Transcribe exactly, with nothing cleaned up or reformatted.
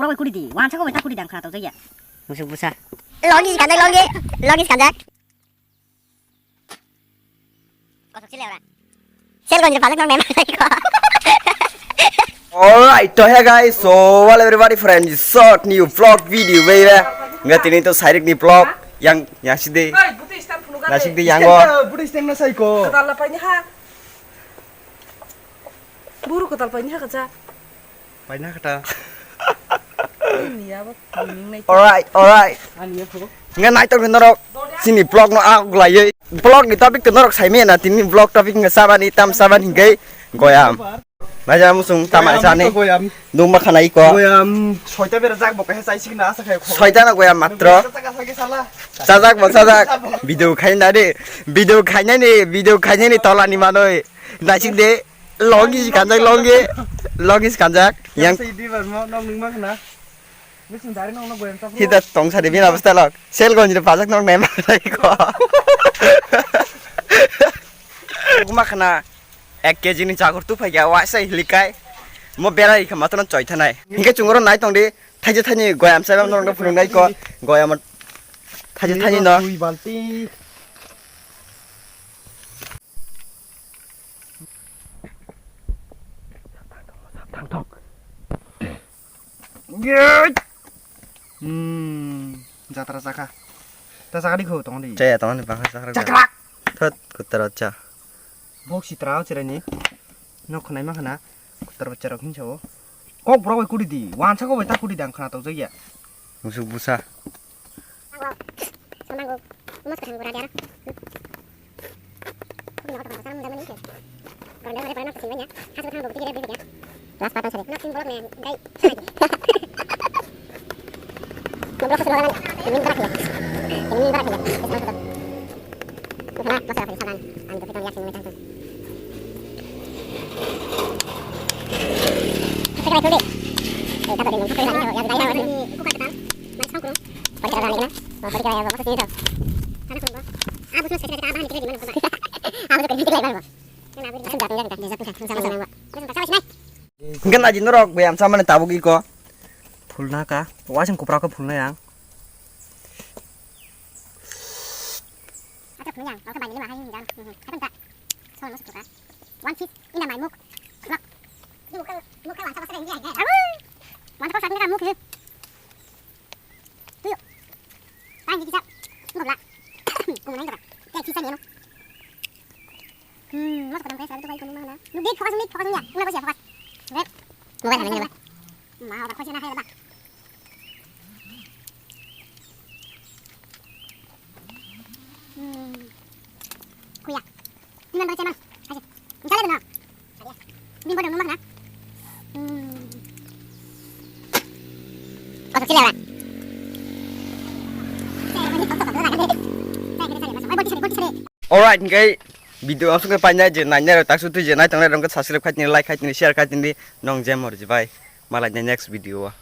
Borok bai kuri di, wansa ko bai ta kuri di, ang khna tong jakya. Musuk busa. Longi kanjak, longi. Longi kanjak. Kosok sile ora. Sel gonjil pajak nang memang ko. Alright, to hey guys, so well everybody friend, short new vlog video baby. Nga tini to sairik ni vlog yang yang side. Nasik di yang go. Buddhist yang na sai ko. Kadal la paini ha. Buru kadal paini ha kaja. Paina kata. Ini ya, Bok. Ini nai. Alright, alright. Ani ya, Bok. Nga nai to norok sini vlog no a glaiye. Vlog ni topic to norok sai me na tini vlog topic nga sabani tam sabani hinggai goyam. Naja musung tamai sani. Goyam. Duma khana iko. Goyam. Soita bera jak bo kahe sai sikna asa khai. Soita na goyam matro. Saka saka sala. Sajak bo sajak. Video khaina de. Video khaina ni, video khaina ni tola ni manoi. Naisik de. Longi si kanjak, longi. Longi si kanjak. Yang. Sai di bar mo, nom nung mak na. Ni sing dari nong no goyam ta. Hita tong sari bina basta lok. Sel gonji de pajak nong nem ko. Kuma khana ek K G ni chakur tu phai ya wa sai hilikai. Mo berai kha matana choi thanai. Hingke chungro nai tong di. Thaija thani goyam sai bam nong phunung nai ko. Goyam thaija thani no. Dui balti. Thang thong. Hmm, jatra chakha. Ta chakha di kho tong di. Chaya tong ni bang chakha. Chakra. Thot kutar cha. Bok sitra o chiraini. Nok khwnai ma khna. Kutar bachcha rok hinsa o. Kok borok bai kuri di. Wansa kok bai ta kuri di ang khna tong jakya. Musuk busa. Samango, umas kathang gura diara. Ini apa kathang sana muda mani ke? Kalau dia ada pernah kesini ya, hasil kathang bukti dia beli ya. Last part sari. Nak simbol nih, dai. Ngeblok sesuatu kan? Ini berat ya. Ini berat ya. Sesuatu. Bukan masalah tadi salah. Anu kita lihat ini tangtung. Kita lihat dulu deh. Eh, kata dia, kata dia, ya, ya, ya. Ini bukan ketan. Manis kangkung. Pakai cara lagi na? Oh, pakai cara apa sih itu? Karena kung ba. Ah, bos mas kita kita abang kita di mana kung ba? Ah, bos kita kita di mana? Kan abang kita. Sudah, sudah, sudah, sudah, sudah, sudah, sudah. Sudah, sudah, sudah. Hingke naji norok bwyam samani tabuk iko. Phulna ka. Wasing kupra ko phulna yang. Acha phulna yang. Acha bani lima hai jam. Acha ta. Son mas kupra. One feet in my muk. Look. Di muk, muk ka wansa ko sa ni ya. Wansa ko sa ni ka muk. Tuyo. Tang di kisa. Ngobla. Kung nai ka. Ya kisa ni mo. Hmm, mas ko dang kaya sa tu kai kung mana. Nuk di focus, nuk focus ya. Una ko siya focus. Wait. Mobile hanya ba. Ma, ba ko siya na hai ba. Hmm. Kuya. Ini mana baca mah? Aja. Misalnya benar. Ini bodoh mah na. Hmm. Kosok sila lah. Alright, guys. Video asuk ke panjang je nanya tak sutu je nai tong nai rong ke subscribe khai tini, like khai tini, share khai tini, nong jemor je bai. Malai next video.